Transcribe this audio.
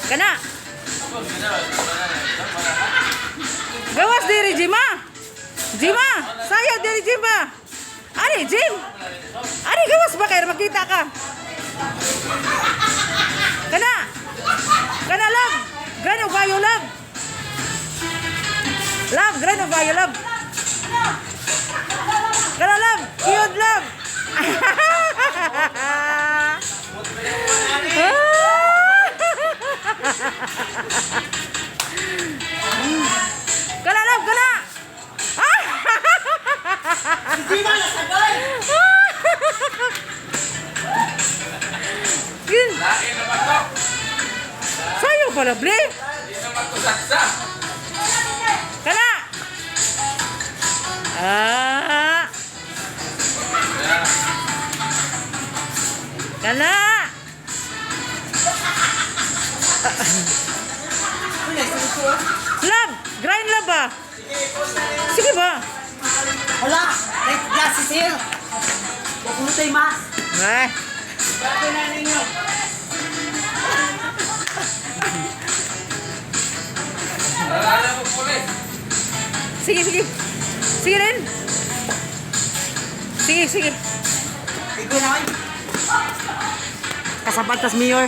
Kana. Gawas diri, Jima. Jima, sayaw diri, Jima. Ari, Jim. Ari, gawas ba kay makita ka? Kana. Kana, love. Grand Ovayo, love. Love, Grand Ovayo, love. Kana, love. Cute, love. Kana, love, kana. Hindi na nasagay! Yun. Lain naman to. Sayo pala, ble. Hindi naman to saksa. Kana. Ah. Kana. Love, grind love ba? Sige ba? Wala! Like glasses here! Huwag tayo mas! Eh. Bakit na ninyo? Wala mo pulis. Sige, sige. Sige rin. Sige, sige. Ikaw na kayo. Kasabag tas mayor.